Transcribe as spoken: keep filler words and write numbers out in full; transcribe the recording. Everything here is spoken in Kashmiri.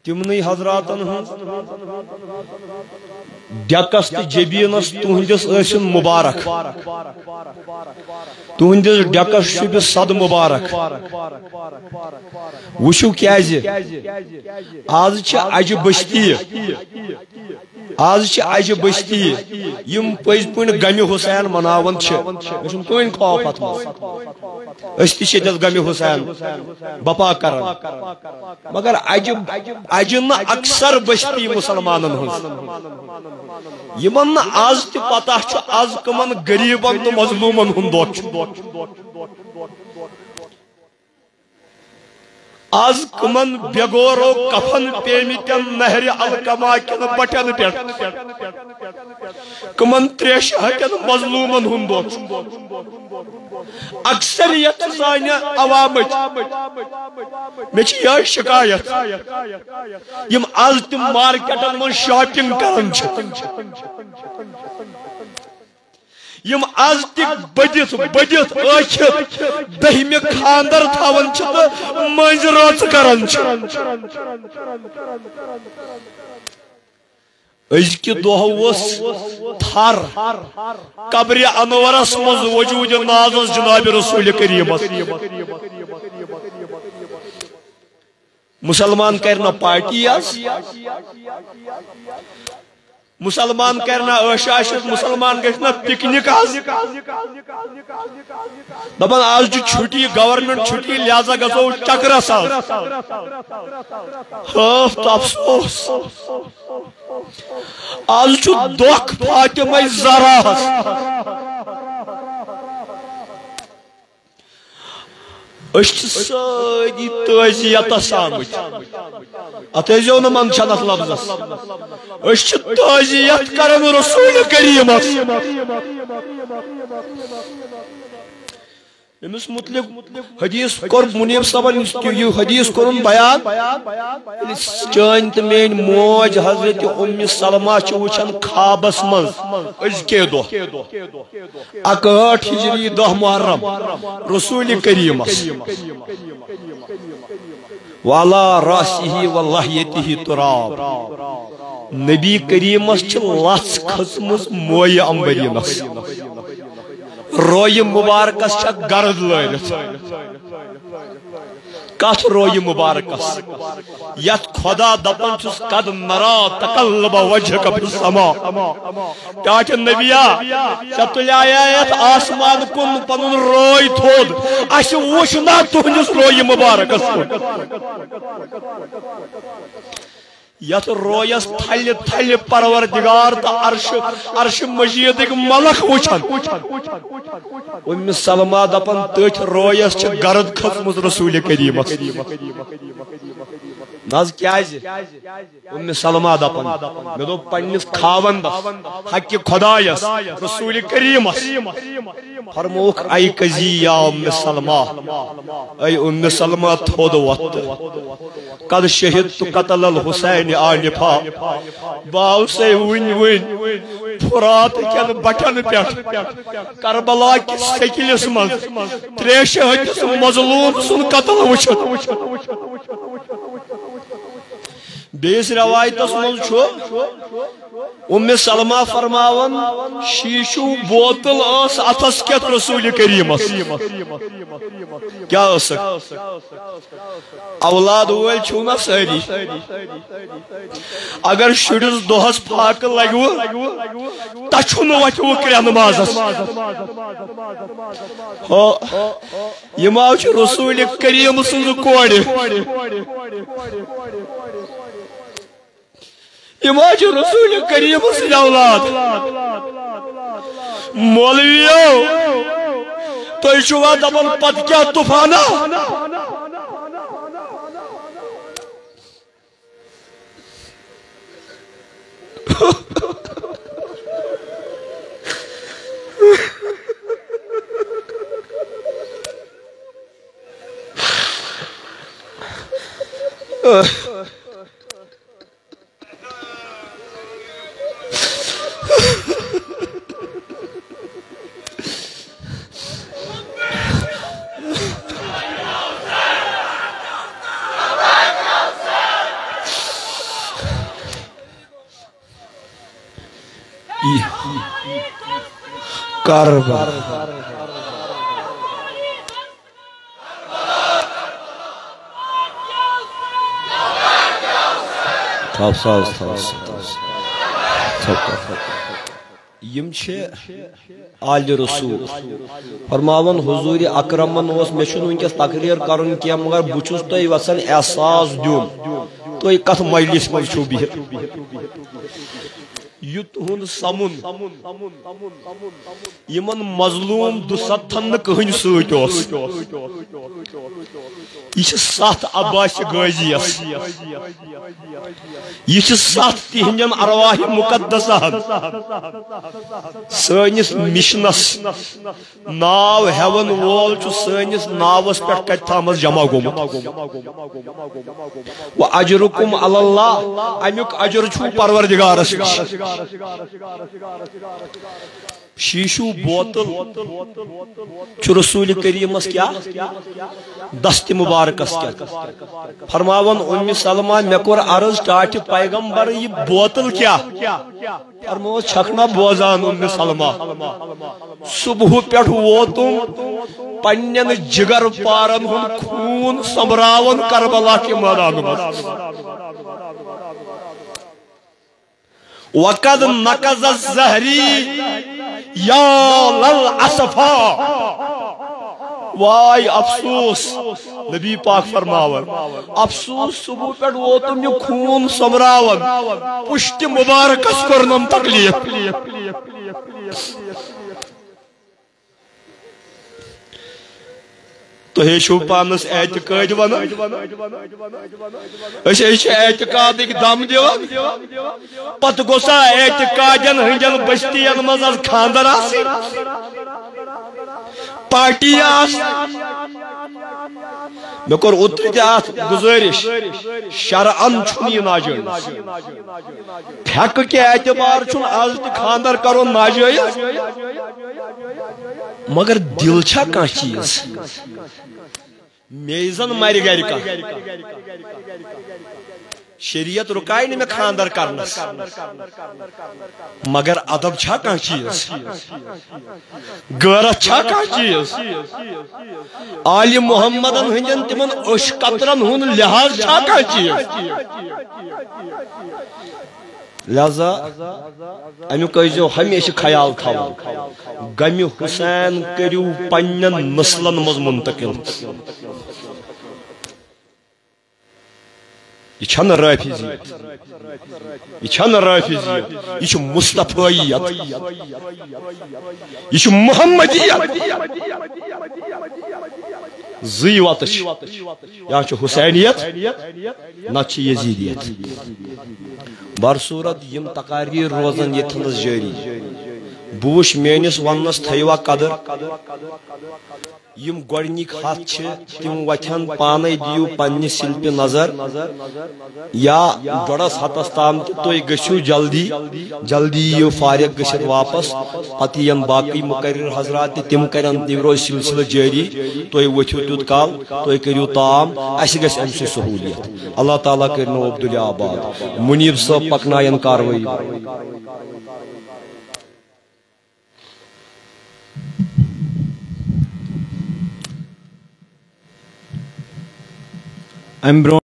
تِمنٕے حضراتن ہٕنٛز ڈیکس تہٕ جبینس تُہنٛدِس ٲسِن مبارک، تُہنٛدِس ڈیکس شوٗبہِ صد مبارک۔ وٕچھِو کیازِ، از چھِ اجہِ بستی، از چھِ اجہِ بستی، یِم پٔزۍ پٲٹھۍ غمِ حسین مناوان چھِ۔ مےٚ چھُنہٕ کٕہٕنۍ خوف اتھ منٛز، أسۍ تہِ چھِ ییٚتٮ۪س غمِ حسین بپا کران۔ مگر اجہِ، اجہِ نہٕ اکثر بستی مسلمانن ہٕنٛز، یِمن نہٕ از تہِ پتہ چھُ از کٕمن غریبن تہٕ مظلومن ہُنٛد دۄہ چھُ، از کٕمن بے گورو کفن پیمٕتٮ۪ن نہرِ علقمہ کٮ۪ن بٹن پٮ۪ٹھ، کٕمن تریشہِ ہتٮ۪ن مظلومن ہُنٛد دۄہ چھُ۔ اکثریت سانہِ عوامٕچ، مےٚ چھِ یِہوٚے شکایت، یِم از تہِ مارکیٹن منٛز شاپنگ کران چھِ، یِم از تہِ بٔدِتھ بٔدِتھ ٲکھِتھ دٔہمہِ خانٛدر تھاوان چھِ تہٕ مٔنٛزۍ رٲژ کران چھِ۔ أزکہِ دۄہ اوس تھر قبرِ انورس منٛز وجودِ نازس جناب رسول کریمس۔ مسلمان کرِ نا پارٹی از، مسلمان کرِ نا عٲش عٲشت، مسلمان گژھِ نا پکنک از۔ دپان از چھُ چھُٹی، گورنمنٹ چھُٹی، لہذا گژھو چکرس از۔ ہٲف تہٕ افسوس۔ از چھُ دۄکھ فاطمہ زہراہس۔ أسۍ چھِ سٲری تعزیتس آمٕتۍ۔ اتھ ٲسۍزیو نہٕ منٛدچھان اتھ لفظس۔ أسۍ چھِ تعزیت کران رسول کریمس۔ أمِس متعلق حدیث کوٚر منیب صٲبن، یُس تہِ یہِ حدیث کوٚرُن بیان۔ ییٚلہِ چٲنۍ تہٕ میٲنۍ موج حضرت ام سلمہ چھِ وٕچھان خوابس منٛز أزکے دۄہ، اکہٲٹھ ہجری، دہ محرم، رسول کریمس، وعلی راسہ و لحیتہ تراب، نبی کریمس چھِ لژھ کھٔژمٕژ مویہِ عنبرینس۔ رویہِ مبارکس چھےٚ گرد لٲرِتھ۔ کتھ رویہِ مبارکس؟ یتھ خدا دپان چھُس، "قد نرا تقلب وجهك في السماء"۔ ٹاٹھہِ نبیا، ژےٚ تُلیایا یتھ آسمان کُن پنُن روے تھوٚد؟ اسہِ وُچھ نا تُہنٛدِس رویہِ مبارکس کُن؟ یتھ رویس تھلہِ تھلہِ پروردگار تہٕ عرش، عرش مجیدٕکۍ ملک وٕچھن۔ ام سلمہ دپان، تٔتھۍ رویس چھِ گرد کھٔژمٕژ رسول کریمس۔ نہ حظ، کیازِ؟ ام سلمہ دپان، مےٚ دوٚپ پننِس خاوندس، حقہِ خدایس، رسول کریمس، فرمووُکھ، "ایقظی یا ام سلمہ، اے ام سلمہ، تھوٚد وۄتھ تہٕ"۔ قد شہدت قتل الحسین آنفا۔ بہٕ آوسے وٕنۍ وٕنۍ فرات کٮ۪ن بٹن پٮ۪ٹھ کربلا کِس سیٚکِلِس منٛز تریشہِ ہٕنٛدِس مظلوم سُنٛد قتل وٕچھِتھ۔ بیٚیِس روایتس منٛز چھُ، ام سلمہ فرماوان، شیشو بوتل ٲس اتھس کٮ۪تھ رسول کریمس۔ کیٛاہ ٲسٕکھ؟ اولاد وٲلۍ چھِو نا سٲری؟ اگر شُرِس دۄہس فاقہٕ لگوٕ، تَچھُن وۄتھوٕ کرٛٮ۪ن مازس۔ ہو، یہِ ما چھُ رسول کریم سٕنٛز کورِ؟ یہِ ما چھِ رسول کریم سٕنٛدۍ اولاد؟ مولویو، تُہۍ چھِوا دپان پتہٕ کیٛاہ طوفانہ؟ کربلا۔ تھاو ساز، تھاو ساز، تھاو ساز۔ تھاو، تھاو، تھاو۔ یِم چھِ آلِ رسول۔ فرماوان حضور اکرمن اوس، مےٚ چھُنہٕ وٕنکیٚس تقریر کرُن کینٛہہ، مگر بہٕ چھُس تۄہہِ یژھان احساس دیُن، تُہۍ کتھ مجلس منٛز چھِو بِہِتھ۔ یہِ تُہُنٛد سمُن یِمن مظلوم دُستن نہٕ کٕہٕنۍ سۭتۍ اوس۔ یہِ چھِ ستھ عباسِ غازیس۔ یہِ چھِ ستھ تِہنٛدٮ۪ن ارواحِ مقدسہن۔ سٲنِس مِشنس ناو ہٮ۪وَن وول چھُ سٲنِس ناوَس پٮ۪ٹھ کَتہِ تھامَس جمع گوٚمُت۔ وَأَجْرُكُمْ عَلَى اللَّهِ، اَمیُک اجر چھُ پروردگارَس نِش۔ شیٖشوٗ بوتل چھُ رسول کریٖمَس کیٛاہ؟ دستِ مبارکَس کیٛاہ؟ فرماوان اُمِّ سلمہ، مےٚ کوٚر عرض، ٹاٹھہِ پیغمبر، یہِ بوتل کیٛاہ؟ فرموس، چھکھ نا بوزان اُمِّ سلمہ؟ صبح پٮ۪ٹھ ووتُم پننٮ۪ن جگر پارن ہُنٛد خوٗن سۄمبراوان کربلا کہِ مٲدانہٕ منٛز۔ وقد نقض الزہری یا للاسفا۔ واے افسوس، نبی پاک فرماوان، افسوس، صبح پٮ۪ٹھ ووتُم یہِ خوٗن سۄمبراوان، پُشتِ مبارکس کوٚرنم تکلیف۔ تُہۍ ہے چھِو پانس اعتقاد ونان، أسۍ ہے چھِ اعتقادٕکۍ دم دِوان۔ پتہٕ گوٚژھا اعتقادن ہٕنٛدٮ۪ن بستین منٛز از خاندر آسٕنۍ، پارٹی آسٕنۍ؟ مےٚ کوٚر اوترٕ تہِ اتھ گُزٲرِش، شرعن چھُنہٕ یہِ ناجٲیز۔ پھیٚکہٕ کہِ اعتبار چھُنہٕ از تہِ خاندر کرُن ناجٲیز، مگر دِل چھا کانٛہہ چیٖز؟ مے زن مرِ گرِ کانٛہہ۔ شریعت رُکایہِ نہٕ مےٚ خاندر کرنس، مگر ادب چھا کانٛہہ چیٖز؟ غٲرت چھا کانٛہہ چیٖز؟ آلِ محمدن ہٕنٛدٮ۪ن تِمن أچھ قطرن ہُنٛد لحاظ چھا کانٛہہ چیٖز؟ لہذا امیُک ٲسۍزیو ہمیشہِ خیال تھاوان، غمِ حسین کٔرِو پننٮ۪ن نسلن منٛز منتقل۔ یہِ چھَنہٕ رٲفضیت، یہِ چھَنہٕ رٲفضیت، یہِ چھِ مصطفیت، یہِ چھِ محمدیت۔ زٕے وَتہٕ چھِ، یا چھِ حسینیت، نتہٕ چھِ یزیدیت۔ برصورت، یِم تقاریر روزن ییٚتھنس جٲری۔ بہٕ وٕچھ، میٲنِس وننس تھٲیوا قدر۔ یِم گۄڈنِکۍ ہتھ چھِ، تِم وۄتھن پانے، دِیِو پننہِ سِلپہِ نظر۔ یا ڈۄڈس ہتس تام تہِ، تُہۍ گٔژھِو جلدی، جلدی یِیِو فارغ گٔژھِتھ واپس۔ پتہٕ یِن باقٕے مقرر حضرات تہِ، تِم کرن، تِم روزِ سلسلہٕ جٲری۔ تُہۍ ؤتھِو تیوٗت کال، تُہۍ کٔرِو تام، اسہِ گژھِ امہِ سۭتۍ سہوٗلیت۔ اللہ تعالیٰ کٔرِنو عبداللہ آباد۔ منیب صٲب پکناین کاروٲیی۔ امہِ برونٛہہ